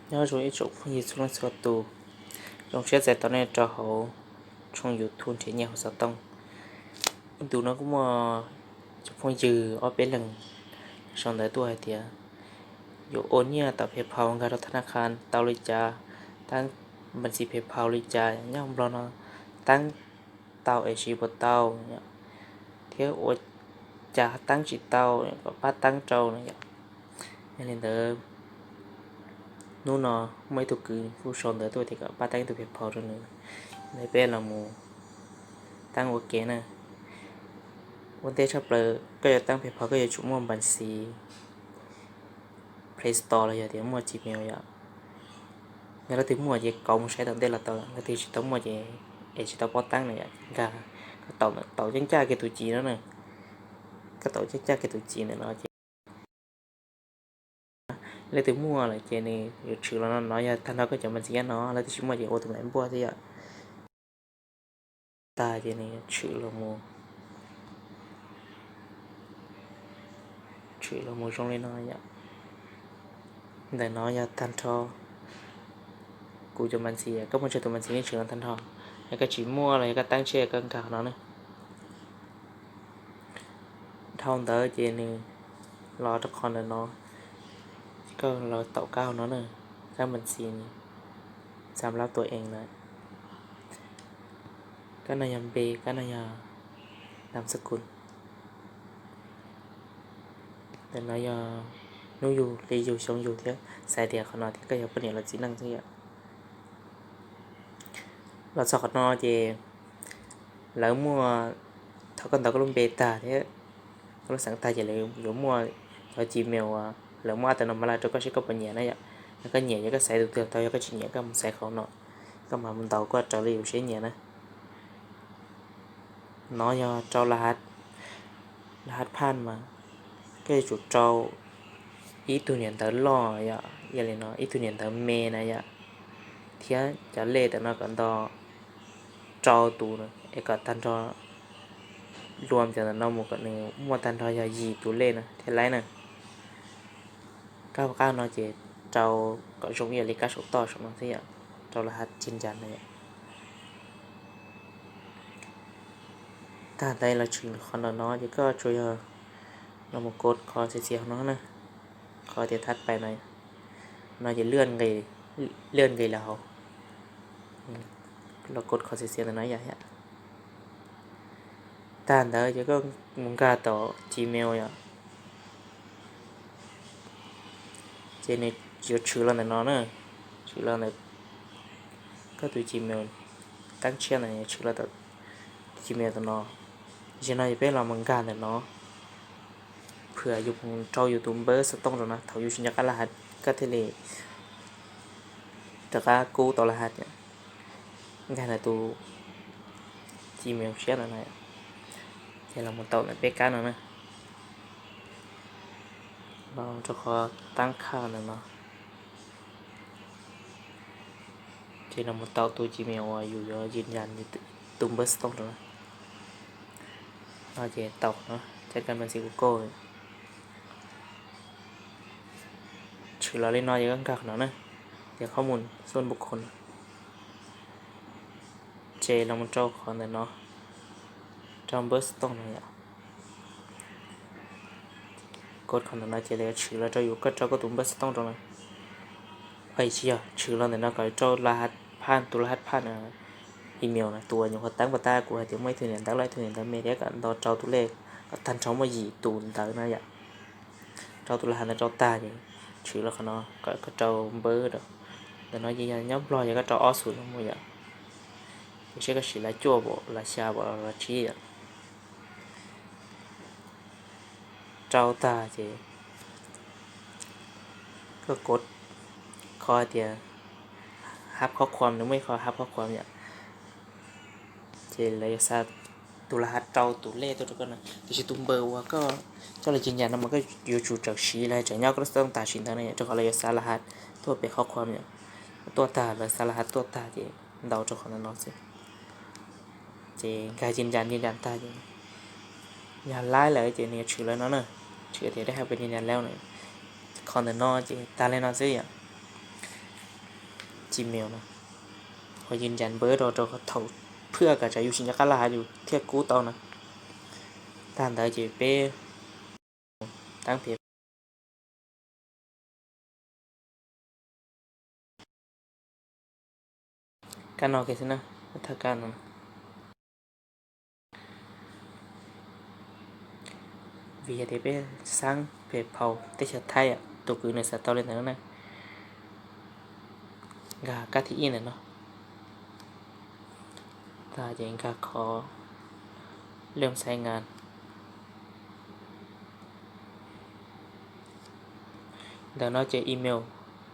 Nyob zoo ib tsoom phooj ywg txhua leej txhua tus, zoo siab txais tos nej rau hauv tshooj YouTube Nrhiav Nyiaj Hauv Xov Tooj. Ib ntus no kuj muaj tsoom phooj ywg ob peb leeg sau ntawv tuaj hais tias yuav ua nyiaj tom PayPal nkag rau thab naj kha tau li cas, teeb npas ntxiv PayPal li cas, nyob Nplog no teeb tau es siv puas tau, thiab ua cas teeb tsis tau kom pab teeb rau no yom. Yog li ntawd, hnub no muaj ib tug kwv kuj sau ntawv tuaj tias kom pab teeb tus PayPal rau nws, ntawd peb los mus teeb ua ke na. Ua ntej tshaj plaws koj yuav teeb PayPal koj yuav tsum muaj npas ntxiv Play Store los yog tias muaj Gmail yom. Yog leej twg muaj ces kauv mus saib tom ntej los tau, leej twg tsis tau muaj ces es tsis tau pab teeb na yom. Nkag, koj taus, taus caj ncaj kiag tus ci no na, koj taus caj ncaj kiag tus ci ntawm no ces leej twg muaj lawm ces nws yuav tshwm los no, no yog tag nrho koj cov npas ntxiv no, leej twg tsis muaj ces ua tus nplaim npuaj thiab yom. Tag ces nws yuav tshwm los mus, tshwm los mus zoo li no yom. Ntawm no yog tag nrho kuv cov npas ntxiv, koj muaj tsawg tus npas ntxiv yeej tshwm los tag nrho. Yog koj tsis muaj los yog koj teeb tshiab koj nkag no na. Dhau ntawd ces nws los rau qhov ntawm no, koj los taus kab hauv no na, kab npas ntxiv, xam lab tua ees lawm. Kab no yog npe, kab no yog nam xab kus. Ntawm no yog hnub yug, hli yug, xyoo yug thiab xav tias qhov no thiab koj yog poj niam los txiv neej xwb yom. Los txog qhov no ces lawv muaj, thaum koj ntaus koj lub npe tag thiab koj lub xeem tag ces lawv yuav muaj cov Gmail uas lawv muab autonomous rau koj seb koj puas nyiam na yom. Yog koj nyiam ces koj xaiv tus twg tau, yog koj tsis nyiam koj mus xaiv qhov no, koj mam mus ntaus koj raws li yus siab nyiam na. No yog rau laj hab, laj hab phaj mas koj yuav tsum rau ib tug niam ntawv loj yom, yog li no ib tug niam ntawv me na yom, thiab cov lej ntawm no kom nto rau tus es kom tag nrho, luam cov ntawm no mus kom nws muaj tag nrho yog yim tus lej no thiaj laib na. Kab hauv qab no ces rau kom zoo ib yam li kab saum toj saum no xwb yom, rau laj hab ci ncas no yom. Tag ntawd los tshwm qhov ntawm no ces koj tsuas yog los mus kod qhov txiav txiav hauv no na, qhov tias thab pais no, no ces lwaj nqis, lwaj nqis los hauv, los kod qhov txiav txiav ntawm no yom. Tag ntawd ces koj mus nkag tom Gmail yom, ces nws yuav tshwm los ntawm no na, tshwm los ntawm koj tus Gmail, teeb tshiab ntawd yuav tshwm los tom Gmail tom no. Tam sim no ces peb los mus nkag ntawm no, phwm yus mus rau yus tus npawb xov tooj rau na, thaum yus tsis nco qab laj hab koj thiaj li rov qab kub tau laj hab. Nkag ntawm tus Gmail tshiab ntawm no, ces los mus tau ntawm peb kab no na, los rau qhov tab khaj ntawm no, ces los mus tau tus Gmail uas yus yuav yws yas tus npawb xov tooj rau na. No ces tau no, cov kab npawb ntxiv kuv kauj tshwm los li no ces koj nkag qhov no na, ces qhov mus xub npu kho no, ces los mus rau qhov ntawm no, rau npawb xov tooj no yom. Kod qhov ntawm no ces lawv yuav tshwm los rau yus, koj rau koj tus npawb xov tooj rau na. Tsis yog, tshwm los ntawm no kom rau laj hab phaj, tus laj hab phaj email na, tus uas nyuam qhuav teeb pas tab kuv hais tias muaj ib tug niam ntawv loj ib tug niam ntawv me thiab kom nto rau tus lej kom tag nrho muaj yim tus ntawd na yom. Rau tus laj hab ntawd rau tag ces tshwm los qhov no kom koj rau npawb rau. Ntawm no ces yog nyob Nplog ces koj rau ob xus no mus yom. Ces seb koj siv laj cuaj pam, laj xya pam, laj tsib yom. Rau tag ces koj kod qhov tias hab khob khuam, nws muaj ib qho hab khob khuam yom. Ces lawv yuav xa tus laj hab rau tus lej tuaj rau koj na, tiam sis tus npawb uas koj coj los yws yas no mas koj yuav tsum tsawm siv los tseem nyob koj lub xov tooj tam sim ntawd na yom, rau qhov lawv yuav xa laj hab tuaj pem khob khuam yom. Tuaj tag, lawv xa laj hab tuaj tag ces ntaus rau qhov ntawm no xwb. Ces nkag yws yas yws yas tag ces yog laib lawm ces nws yuav tshwm lawm no na, tshwm tias dej hab pes yws yas lawm na. Qhov ntawm no ces tag li no xwb yom. Gmail na, ho yws ncas npawb rau rau thaum phwj kam tsam yus tsis nco qab laj hav yus thiaj kub tau na. Tag ntawd ces peb tab pem kab no xwb na, thaj kab no. Vim tias peb xaab pem phau teb chaws Thaib, tus kwv nws xav tau li ntawd na. Nkag kab thib ib ntawm no, tag ces nkag qhov lej xaiv nkas. Ntawm no ces email,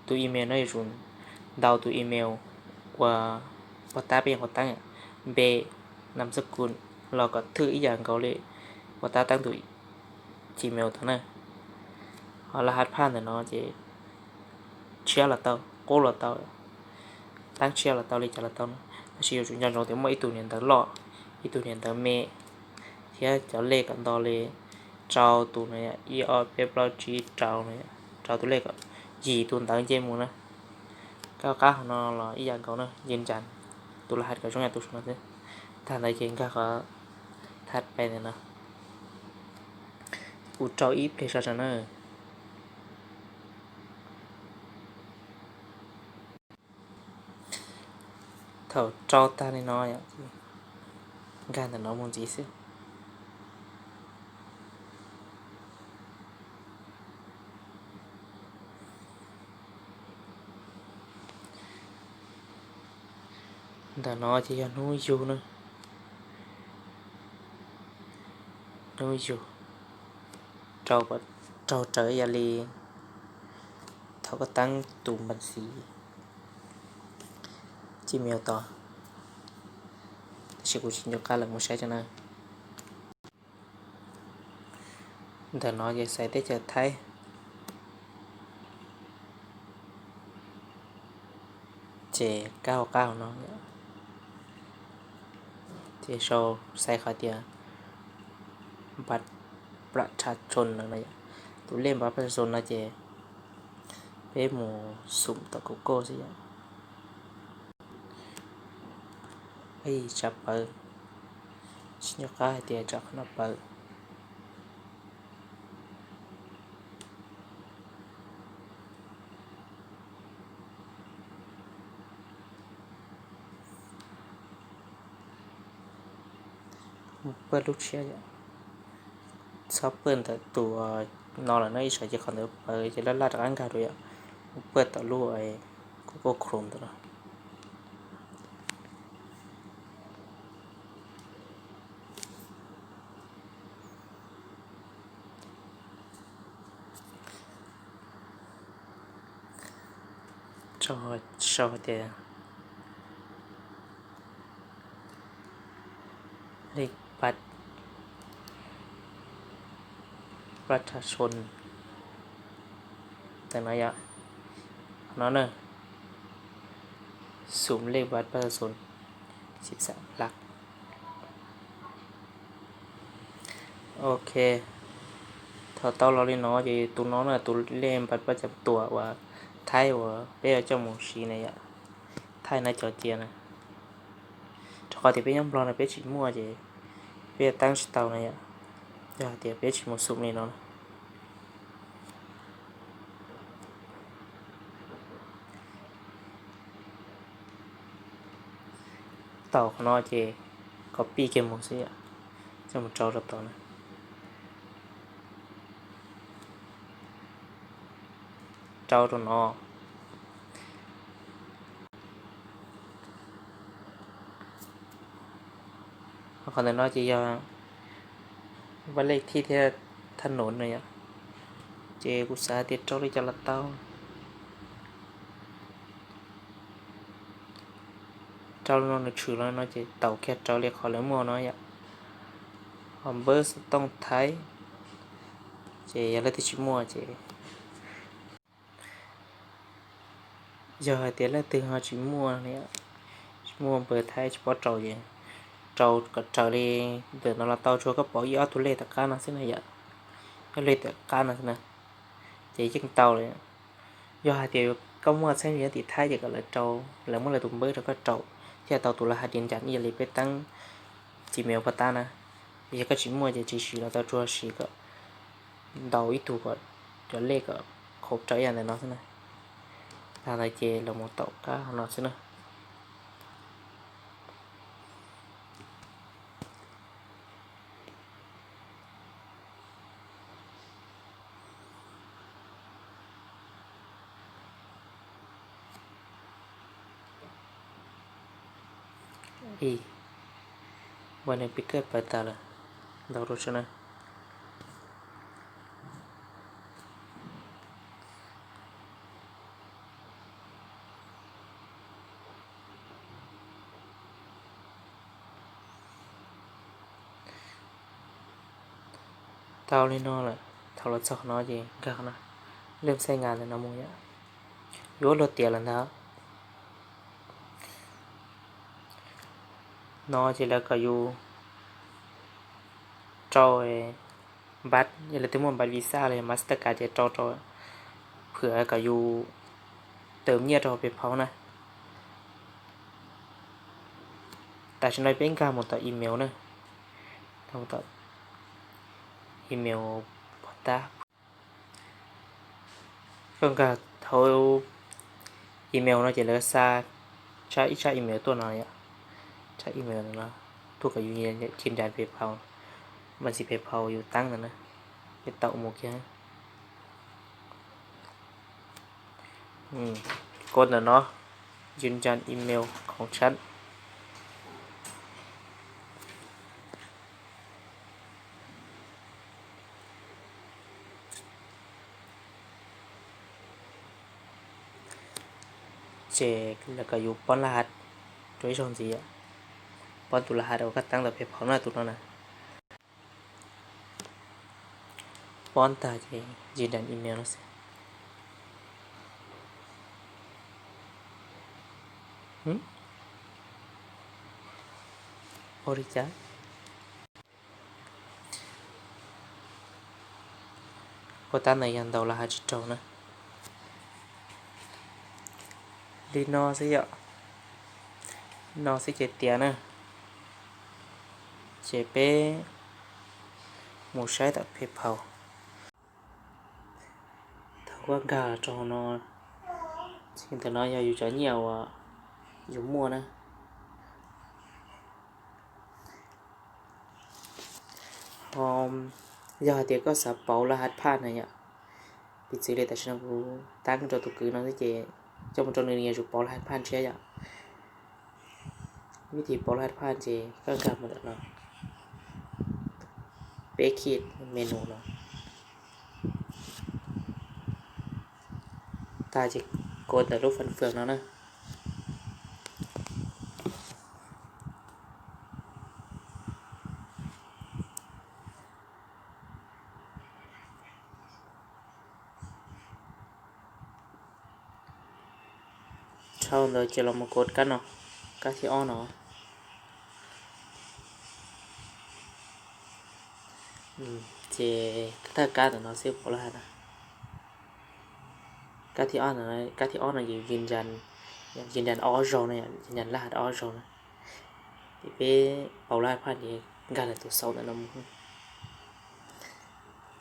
tus email no yuav tsum ntaus tus email uas pov tab peb nyuam qhuav teeb, npe, nam xab kus, los kom thwj ib yam nkaus li pov tab teeb tus Gmail tod na. Ho laj hab phaj ntawm no ces tshiab los tau, qub los tau, teeb tshiab los tau li cas los tau no, tab sis yuav tsum nco ntsoov tias muaj ib tug niam ntawv loj, ib tug niam ntawv me, thiab cov lej kom nto li rau tus no, ib ob peb plaub tsib rau no, rau tus lej kom yim tus ntawv nce mus na. Kab qab hauv no los ib yam nkaus na, yws ncas tus laj hab kom zoo yam tus no xwb. Tag ntawd ces nkag qhov thaj pem ntawm no, kuv rau ib pliag sov tsam na. Thaum rau tag li no, nkag ntawm no mus ntxiv xwb. Ntawm no ces yog hnub yug na, hnub yug, raug raws ib yam li thaum koj teeb tus npa xis Gmail tod, tab sis kuv tsis nco qab lawm, mus saib tso na. Ntawm no ces xaiv teb chaws Thaib, ces kab hauv qab hauv no, ces sau xaiv qhov tias npa pra tha tshon no, tus lej npa pra tha tshon no ces peb mus xum tom Google xwb yom. Peb tsam pawv, tsis nco qab hais tias tsam qhov no pawv. Mus pawj lub tshiab yom, txhob pawj ntawm tus no lawm no, ib tsam ces qhov ntawd pawv ces laj laj rov qab nkag dua yom. Mus pawj tom lub Google Chrome ntawd no. Sau hais tias lej npa pra tha tshon ntawm no yom, no na, xum lej npa pra tha tshon, xim xam laj. Ok, thaum tau los li no ces tus no na tus lej npa pra tha tshon tuam uas Thaib uas peb yuav coj mus siv na yom, Thaib na cov cia na. Rau qhov tias peb nyob Nplog no peb tsis muaj ces peb yuav teeb tsis tau na yom, yog hais tias peb tsis mus xum li no na. Tau qhov no ces copy kiag mus xwb yom, coj mus rau rau tod na. Rau rau no. Qhov ntawm no ces yog npaj lej thij thiab thaj num no yom, ces kuv xav hais tias rau li cas los tau. Rau li no nws tshwm los no ces taus kiag raws li qhov lawv muaj no yom. Ho npawb xov tooj Thaib, ces yog leej twg tsis muaj ces, yog hais tias leej twg ho tsis muaj, tsis muaj npawb Thaib tsis paub rau ces rau kom raws li ntawm no los tau, tsuas koj pauv ib ob tug lej tom qab no xwb na yom, ib lej tom qab no xwb na, ces yeej tau lawm. Yog hais tias yuav Koj muaj txheeb nyob tim Thaib ces kom lawv rau, lawv muab lawv tus npawb rau koj rau, thiaj tau tus laj hav di ncas ib yam li peb teeb Gmail pov tab na. Yog koj tsis muaj ces tsis siv los tau, tsuas siv kom ntaus ib tug kom cov lej kom qhuav rau ib yam ntawm no xwb na. Tag ntawd ces los mus taum kab no xwb na. Ua nws pib kaj pawv tas lawm, ntau rau sab na. Tau li no lawm, thaum los txog no ces nkag no, lej xaij nkas ntawm no mus yom, yuav luag tiav lawm ntag. No ces lawv kom yus rau npav, yog leej twg muaj npav Visa los yog Mastercard ces rau rau, phwm kom yus tawm nyiaj rau pem phau na. Tam sim no peb nkag mus tom email na, nkag mus tom email pov tab. Koj nkag hauv email no ces lawv xa tshaj ib tshaj email tuaj no yom, tshaj email no tuaj kom yus ci nras pem phau, mas txi pem phau yus teeb ntawd na, ces tau mus kiag. Kod ntawm no, ci nras email khoom tshab. Ces lawv kom yus pob laj hav rau ib zaug ntxiv, pob tus laj hav uas koj teeb ntawm pem phau na, tus no na. Pob tag ces ci nras email no xwb. Ua li cas? Pov tab ntawd yog ntaus laj hav tsis raug na. Li no xwb yom, no xwb ces tiav na. Ces peb mus saib tom pem phau. Thaum koj nkag rau no, ntawm no yog yus cov nyiaj uas yus muaj na. Ho yog hais tias koj xav pauv laj hav phaj na yom, piv txwv li tam sim no kuv teeb rau tus kwv no xwb ces coj mus rau nws, nws yuav tsum pauv laj hav phaj ntshiab yom. Vib thib pauv laj hav phaj ces koj nkag mus ntawm no, peb khij menu no tag ces kov ntawm lub fab fwm no na. Dhau ntawd ces los mus kov kab no, kab thib ob no. Ces thawj kab ntawm no xwb pauv laj hav na. Kab thib ob, kab thib ob no ces ci nras ob zaug na, ci nras laj hav ob zaug na. Ces peb pauv laj hav phaj ces nkag ntawm tus xauv ntawm no mus.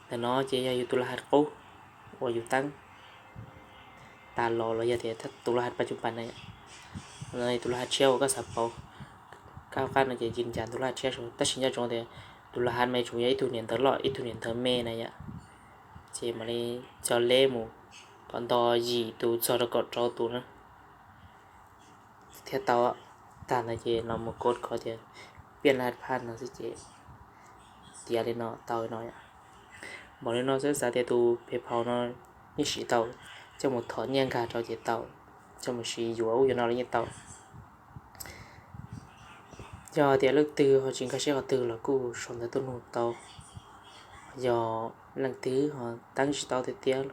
Ntawm no ces yog yus tus laj hav qub uas yus teeb tas los los yog tias tus laj hav pas tsuj pas na yom. Tus laj hav tshiab uas koj xav pauv, kab hauv qab no ces ci nras tus laj hav tshiab saud, tab sis nco ntsoov tias tus laj hav me tsuas yog ib tug niam ntawv loj ib tug niam ntawv me na yom. Ces mam li cog leb mus kom nto yim tus txog rau kaum rau tus na thiaj tau. Tag ntawd ces los mus kov qhov tias piaj laj hav phaj no xwb ces tiav li no tau li no yom. Npaum li no xwb xav tias tus pem phau no yeej siv tau, coj mus thom nyiaj nkag rau ces tau, coj mus siv yuav ub yuav no los yeej tau. Yog tias leej twg ho tsis nkag siab qhov twg los kuj sau ntawv tuaj nug tau. Yog leej twg ho teeb tsis tau tiag tiag,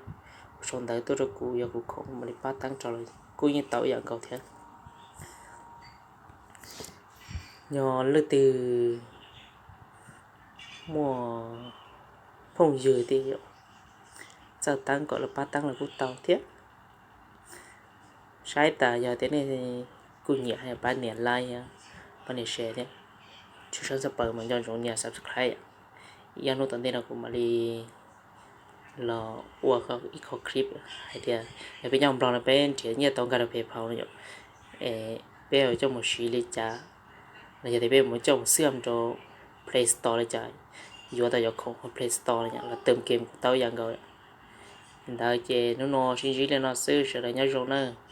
sau ntawv tuaj rau kuv, yog kuv khoom mam li pab teeb rau los kuj yeej tau ib yam nkaus thiab. Yog leej twg muaj phooj ywg tias yog txawj teeb kom lawv pab teeb los kuj tau thiab. saib tas yog tias nej kuj nyiam pab nias like, pab nias share thiab. Tshwj xeeb txhaj plaws mas nco ntsoov nias subscribe. Ib hnub tom ntej no kuv mam li los ua ib qho clip hais tias yog peb nyob Nplog no peb nrhiav nyiaj tau nkag rau PayPal no yom, es peb yuav coj mus siv li cas, los yog tias peb mus coj mus xwb rau Play Store li cas, yuav tau yuav khoom hauv Play Store los yom, los tum game kuv tau yam nkaus. Ntawd ces hnub no sib ntsib li no xwb, sawv daws nyob zoo nawb.